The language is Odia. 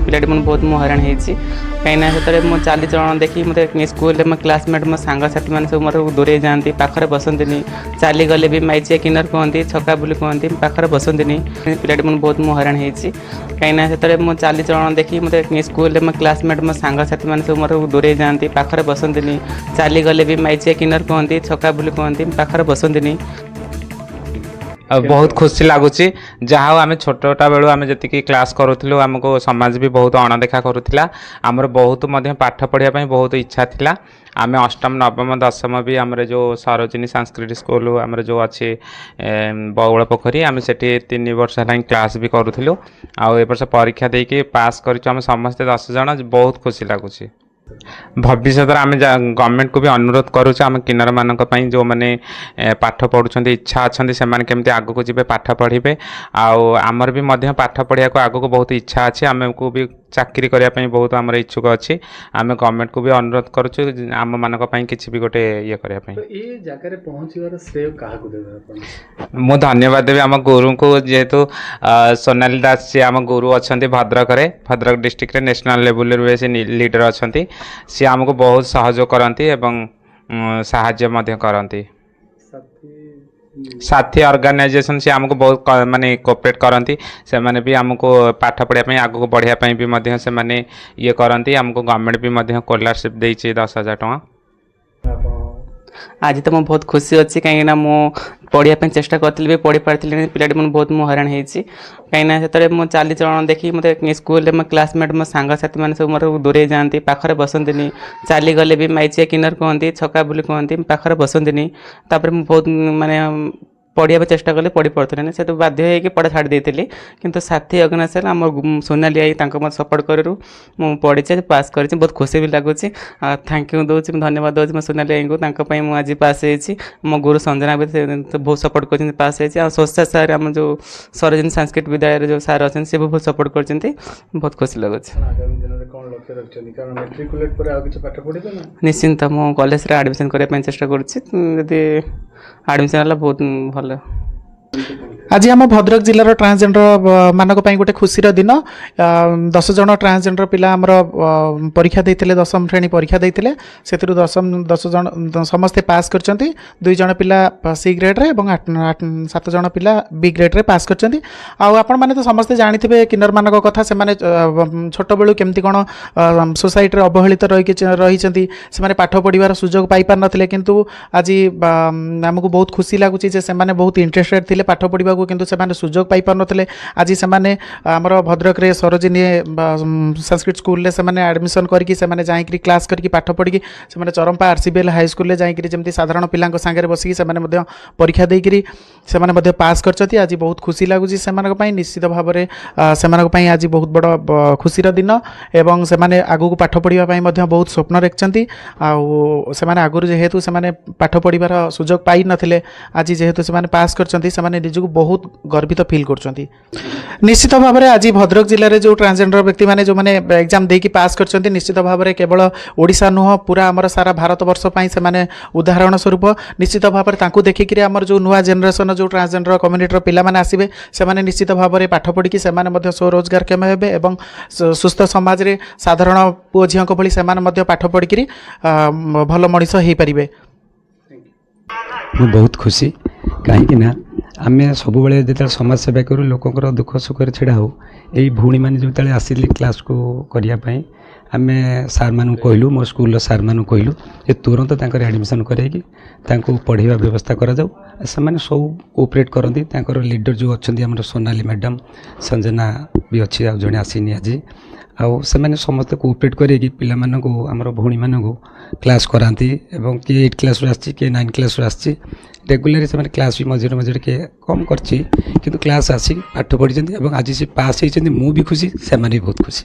ପିଲାଟି ମୁଁ ବହୁତ ମୁଁ ହଇରାଣ ହେଇଛି, କାହିଁକିନା ସେତେବେଳେ ମୋ ଚାଲିଚଳନ ଦେଖି ମୋତେ ସ୍କୁଲରେ ମୋ କ୍ଲାସମେଟ୍, ମୋ ସାଙ୍ଗସାଥିମାନେ ସବୁ ମୋତେ ଦୂରେଇ ଯାଆନ୍ତି, ପାଖରେ ବସନ୍ତିନି। ଚାଲିଗଲେ ବି ମାଇଚିଆ, କିନ୍ନର କୁହନ୍ତି, ଛକା ବୋଲି କୁହନ୍ତି, ପାଖରେ ବସନ୍ତିନି। ପିଲାଟି ମୁଁ ବହୁତ ମୁଁ ହଇରାଣ ହେଇଛି, କାହିଁକିନା ସେତେବେଳେ ମୋ ଚାଲିଚଳନ ଦେଖି ମୋତେ ସ୍କୁଲରେ ମୋ କ୍ଲାସମେଟ୍, ମୋ ସାଙ୍ଗସାଥିମାନେ ସବୁ ମୋତେ ଦୂରେଇ ଯାଆନ୍ତି, ପାଖରେ ବସନ୍ତିନି। ଚାଲିଗଲେ ବି ମାଇଚିଆ, କିନ୍ନର କୁହନ୍ତି, ଛକା ବୋଲି କୁହନ୍ତି, ପାଖରେ ବସନ୍ତିନି। ଆଉ ବହୁତ ଖୁସି ଲାଗୁଛି। ଯାହା ହଉ, ଆମେ ଛୋଟଟା ବେଳୁ ଆମେ ଯେତିକି କ୍ଲାସ୍ କରୁଥିଲୁ, ଆମକୁ ସମାଜ ବି ବହୁତ ଅଣଦେଖା କରୁଥିଲା। ଆମର ବହୁତ ମଧ୍ୟ ପାଠ ପଢ଼ିବା ପାଇଁ ବହୁତ ଇଚ୍ଛା ଥିଲା। ଆମେ ଅଷ୍ଟମ, ନବମ, ଦଶମ ବି ଆମର ଯେଉଁ ସରୋଜିନୀ ସାଂସ୍କ୍ରିଟ ସ୍କୁଲ ଆମର ଯେଉଁ ଅଛି ବଉଳ ପୋଖରୀ, ଆମେ ସେଠି 3 ବର୍ଷ ହେଲାଣି କ୍ଲାସ୍ ବି କରୁଥିଲୁ। ଆଉ ଏ ବର୍ଷ ପରୀକ୍ଷା ଦେଇକି ପାସ୍ କରିଛୁ ଆମେ ସମସ୍ତେ 10 ଜଣ। ବହୁତ ଖୁସି ଲାଗୁଛି। ଭବିଷ୍ୟତରେ ଆମେ ଗଭର୍ଣ୍ଣମେଣ୍ଟକୁ ବି ଅନୁରୋଧ କରୁଛୁ, ଆମ କିନ୍ନରମାନଙ୍କ ପାଇଁ ଯେଉଁମାନେ ପାଠ ପଢ଼ୁଛନ୍ତି, ଇଚ୍ଛା ଅଛନ୍ତି, ସେମାନେ କେମିତି ଆଗକୁ ଯିବେ, ପାଠ ପଢ଼ିବେ। ଆଉ ଆମର ବି ମଧ୍ୟ ପାଠ ପଢ଼ିବାକୁ ଆଗକୁ ବହୁତ ଇଚ୍ଛା ଅଛି। ଆମକୁ ବି ଚାକିରି କରିବା ପାଇଁ ବହୁତ ଆମର ଇଚ୍ଛୁକ ଅଛି। ଆମେ ଗଭର୍ଣ୍ଣମେଣ୍ଟକୁ ବି ଅନୁରୋଧ କରୁଛୁ ଆମମାନଙ୍କ ପାଇଁ କିଛି ବି ଗୋଟେ ଇଏ କରିବା ପାଇଁ। ତ ଏ ଜାଗାରେ ପହଞ୍ଚିବାର ଶ୍ରେୟ କାହାକୁ ଦେବେ ଆପଣ? ମୁଁ ଧନ୍ୟବାଦ ଦେବି ଆମ ଗୁରୁଙ୍କୁ, ଯେହେତୁ ସୋନାଲି ଦାସ, ସିଏ ଆମ ଗୁରୁ ଅଛନ୍ତି ଭଦ୍ରକରେ। ଭଦ୍ରକ ଡିଷ୍ଟ୍ରିକ୍ଟରେ ନ୍ୟାସନାଲ୍ ଲେବୁଲରେ ବି ସେ ଲିଡର ଅଛନ୍ତି। ସିଏ ଆମକୁ ବହୁତ ସହଯୋଗ କରନ୍ତି ଏବଂ ସାହାଯ୍ୟ ମଧ୍ୟ କରନ୍ତି। ସାଥୀ? ସାଥୀ ଅର୍ଗାନାଇଜେସନ୍, ସିଏ ଆମକୁ ବହୁତ ମାନେ କୋଅପରେଟ୍ କରନ୍ତି। ସେମାନେ ବି ଆମକୁ ପାଠ ପଢ଼ିବା ପାଇଁ, ଆଗକୁ ବଢ଼ିବା ପାଇଁ ବି ମଧ୍ୟ ସେମାନେ ଇଏ କରନ୍ତି। ଆମକୁ ଗଭର୍ଣ୍ଣମେଣ୍ଟ ବି ମଧ୍ୟ ସ୍କଲାରସିପ୍ ଦେଇଛି 10,000 ଟଙ୍କା। ଆପଣ? ଆଜି ତ ମୁଁ ବହୁତ ଖୁସି ଅଛି, କାହିଁକିନା ମୁଁ ପଢ଼ିବା ପାଇଁ ଚେଷ୍ଟା କରିଥିଲି ବି ପଢ଼ି ପାରିଥିଲି। ପିଲାଟି ମୁଁ ବହୁତ ମୁଁ ହଇରାଣ ହେଇଛି, କାହିଁକିନା ସେତେବେଳେ ମୋ ଚାଲିଚଳନ ଦେଖି ମୋତେ ସ୍କୁଲରେ ମୋ କ୍ଲାସମେଟ୍, ମୋ ସାଙ୍ଗସାଥିମାନେ ସବୁ ମୋତେ ଦୂରେଇ ଯାଆନ୍ତି, ପାଖରେ ବସନ୍ତିନି। ଚାଲିଗଲେ ବି ମାଇଚିଆ, କିନ୍ନର କୁହନ୍ତି, ଛକା ବୋଲି କୁହନ୍ତି, ପାଖରେ ବସନ୍ତିନି। ତାପରେ ମୁଁ ବହୁତ ମାନେ ପଢ଼ିବାକୁ ଚେଷ୍ଟା କଲି, ପଢ଼ି ପାରୁଥିଲି। ସେଠୁ ବାଧ୍ୟ ହେଇକି ପଢ଼ା ଛାଡ଼ି ଦେଇଥିଲି। କିନ୍ତୁ ସାଥୀ ଅର୍ଗାନାଇଜେସନ୍, ଆମ ସୋନାଲି I, ତାଙ୍କ ମୋତେ ସପୋର୍ଟ କରିବାରୁ ମୁଁ ପଢ଼ିଛି, ଆଜି ପାସ୍ କରିଛି। ବହୁତ ଖୁସି ବି ଲାଗୁଛି। ଆଉ thank you ଦେଉଛି ମୁଁ, ଧନ୍ୟବାଦ ଦେଉଛି ମୋ ସୋନାଲି ଆଇଙ୍କୁ, ତାଙ୍କ ପାଇଁ ମୁଁ ଆଜି ପାସ୍ ହେଇଛି। ମୋ ଗୁରୁ ସଞ୍ଜନା ବି ସେ ବହୁତ ସପୋର୍ଟ କରିଛନ୍ତି, ପାସ୍ ହେଇଛି। ଆଉ ସୋସା ସାର୍, ଆମ ଯେଉଁ ସରୋଜିନୀ ସାଂସ୍କ୍ରିଟ ବିଦ୍ୟାଳୟରେ ଯେଉଁ ସାର୍ ଅଛନ୍ତି, ସେ ବି ବହୁତ ସପୋର୍ଟ କରିଛନ୍ତି। ବହୁତ ଖୁସି ଲାଗୁଛି। ଆପଣ ଆଗାମୀ ଦିନରେ କ'ଣ ଲକ୍ଷ୍ୟ ରଖିଛନ୍ତି? କାରଣ ମେଟ୍ରିକୁଲେଟ୍ ପରେ ଆଉ କିଛି ପାଠ ପଢ଼ିବେ ନା? ନିଶ୍ଚିନ୍ତ ମୁଁ କଲେଜରେ ଆଡ଼ମିସନ୍ କରିବା ପାଇଁ ଚେଷ୍ଟା କରୁଛି। ଯଦି ଆଡ଼ମିସନ୍ ହେଲା, ବହୁତ ଭଲ। ଆଜି ଆମ ଭଦ୍ରକ ଜିଲ୍ଲାର ଟ୍ରାନ୍ସଜେଣ୍ଡର ମାନଙ୍କ ପାଇଁ ଗୋଟେ ଖୁସିର ଦିନ। 10 ଜଣ ଟ୍ରାନ୍ସଜେଣ୍ଡର ପିଲା ଆମର ପରୀକ୍ଷା ଦେଇଥିଲେ, ଦଶମ ଶ୍ରେଣୀ ପରୀକ୍ଷା ଦେଇଥିଲେ। ସେଥିରୁ 10 ଜଣ ସମସ୍ତେ ପାସ୍ କରିଛନ୍ତି। ଦୁଇ ଜଣ ପିଲା ସି ଗ୍ରେଡ଼୍ରେ ଏବଂ ସାତ ଜଣ ପିଲା ବି ଗ୍ରେଡ଼୍ରେ ପାସ୍ କରିଛନ୍ତି। ଆଉ ଆପଣମାନେ ତ ସମସ୍ତେ ଜାଣିଥିବେ କିନ୍ନରମାନଙ୍କ କଥା, ସେମାନେ ଛୋଟବେଳୁ କେମିତି କ'ଣ ସୋସାଇଟିରେ ଅବହେଳିତ ରହିକି ରହିଛନ୍ତି। ସେମାନେ ପାଠ ପଢ଼ିବାର ସୁଯୋଗ ପାଇପାରିନଥିଲେ। କିନ୍ତୁ ଆଜି ଆମକୁ ବହୁତ ଖୁସି ଲାଗୁଛି ଯେ ସେମାନେ ବହୁତ ଇଣ୍ଟରେଷ୍ଟେଡ଼ ଥିଲେ ପାଠ ପଢ଼ିବାକୁ, କିନ୍ତୁ ସେମାନେ ସୁଯୋଗ ପାଇପାରୁନଥିଲେ। ଆଜି ସେମାନେ ଆମର ଭଦ୍ରକରେ ସରୋଜିନୀ ସାଂସ୍କ୍ରିଟ ସ୍କୁଲରେ ସେମାନେ ଆଡ଼ମିସନ୍ କରିକି, ସେମାନେ ଯାଇକରି କ୍ଲାସ୍ କରିକି, ପାଠ ପଢ଼ିକି, ସେମାନେ Charampa R C B L ହାଇସ୍କୁଲରେ ଯାଇକରି ଯେମିତି ସାଧାରଣ ପିଲାଙ୍କ ସାଙ୍ଗରେ ବସିକି ସେମାନେ ମଧ୍ୟ ପରୀକ୍ଷା ଦେଇକରି ସେମାନେ ମଧ୍ୟ ପାସ୍ କରିଛନ୍ତି। ଆଜି ବହୁତ ଖୁସି ଲାଗୁଛି ସେମାନଙ୍କ ପାଇଁ। ନିଶ୍ଚିତ ଭାବରେ ସେମାନଙ୍କ ପାଇଁ ଆଜି ବହୁତ ବଡ଼ ଖୁସିର ଦିନ ଏବଂ ସେମାନେ ଆଗକୁ ପାଠ ପଢ଼ିବା ପାଇଁ ମଧ୍ୟ ବହୁତ ସ୍ୱପ୍ନ ଦେଖିଛନ୍ତି। ଆଉ ସେମାନେ ଆଗରୁ ଯେହେତୁ ସେମାନେ ପାଠ ପଢ଼ିବାର ସୁଯୋଗ ପାଇନଥିଲେ, ଆଜି ଯେହେତୁ ସେମାନେ ପାସ୍ କରିଛନ୍ତି, ସେମାନେ ନିଜକୁ ବହୁତ ଗର୍ବିତ ଫିଲ୍ କରୁଛନ୍ତି। ନିଶ୍ଚିତ ଭାବରେ ଆଜି ଭଦ୍ରକ ଜିଲ୍ଲାରେ ଯେଉଁ ଟ୍ରାନ୍ସଜେଣ୍ଡର ବ୍ୟକ୍ତିମାନେ, ଯେଉଁମାନେ ଏକ୍ଜାମ୍ ଦେଇକି ପାସ୍ କରିଛନ୍ତି, ନିଶ୍ଚିତ ଭାବରେ କେବଳ ଓଡ଼ିଶା ନୁହଁ, ପୁରା ଆମର ସାରା ଭାରତବର୍ଷ ପାଇଁ ସେମାନେ ଉଦାହରଣ ସ୍ୱରୂପ। ନିଶ୍ଚିତ ଭାବରେ ତାଙ୍କୁ ଦେଖିକିରି ଆମର ଯେଉଁ ନୂଆ ଜେନେରେସନ୍, ଯେଉଁ ଟ୍ରାନ୍ସଜେଣ୍ଡର କମ୍ୟୁନିଟିର ପିଲାମାନେ ଆସିବେ, ସେମାନେ ନିଶ୍ଚିତ ଭାବରେ ପାଠ ପଢ଼ିକି ସେମାନେ ମଧ୍ୟ ସ୍ୱରୋଜଗାରକ୍ଷମ ହେବେ ଏବଂ ସୁସ୍ଥ ସମାଜରେ ସାଧାରଣ ପୁଅ ଝିଅଙ୍କ ଭଳି ସେମାନେ ମଧ୍ୟ ପାଠ ପଢ଼ିକିରି ଭଲ ମଣିଷ ହେଇପାରିବେ। ମୁଁ ବହୁତ ଖୁସି, କାହିଁକି ନା ଆମେ ସବୁବେଳେ ଯେତେବେଳେ ସମାଜ ସେବା କରୁ, ଲୋକଙ୍କର ଦୁଃଖ ସୁଖରେ ଛିଡ଼ା ହଉ, ଏଇ ଭଉଣୀମାନେ ଯେତେବେଳେ ଆସିଲେ କ୍ଲାସ୍କୁ କରିବା ପାଇଁ, ଆମେ ସାର୍ମାନଙ୍କୁ କହିଲୁ, ମୋ ସ୍କୁଲର ସାର୍ମାନଙ୍କୁ କହିଲୁ ଯେ ତୁରନ୍ତ ତାଙ୍କର ଆଡ଼ମିସନ୍ କରାଇକି ତାଙ୍କୁ ପଢ଼ିବା ବ୍ୟବସ୍ଥା କରାଯାଉ। ସେମାନେ ସବୁ କୋଅପରେଟ୍ କରନ୍ତି। ତାଙ୍କର ଲିଡ଼ର ଯେଉଁ ଅଛନ୍ତି ଆମର ସୋନାଲି ମ୍ୟାଡ଼ାମ୍, ସଞ୍ଜନା ବି ଅଛି, ଆଉ ଜଣେ ଆସିନି ଆଜି। ଆଉ ସେମାନେ ସମସ୍ତେ କୋଅପରେଟ୍ କରିକି ପିଲାମାନଙ୍କୁ, ଆମର ଭଉଣୀମାନଙ୍କୁ କ୍ଲାସ୍ କରାନ୍ତି ଏବଂ କିଏ ଏଇଟ୍ କ୍ଲାସ୍ରୁ ଆସିଛି, କିଏ ନାଇନ୍ କ୍ଲାସ୍ରୁ ଆସିଛି। ରେଗୁଲାରଲି ସେମାନେ କ୍ଲାସ୍ ବି ମଝିରେ ମଝିରେ କିଏ କମ୍ କରିଛି, କିନ୍ତୁ କ୍ଲାସ୍ ଆସିକି ପାଠ ପଢ଼ିଛନ୍ତି ଏବଂ ଆଜି ସେ ପାସ୍ ହେଇଛନ୍ତି। ମୁଁ ବି ଖୁସି, ସେମାନେ ବି ବହୁତ ଖୁସି।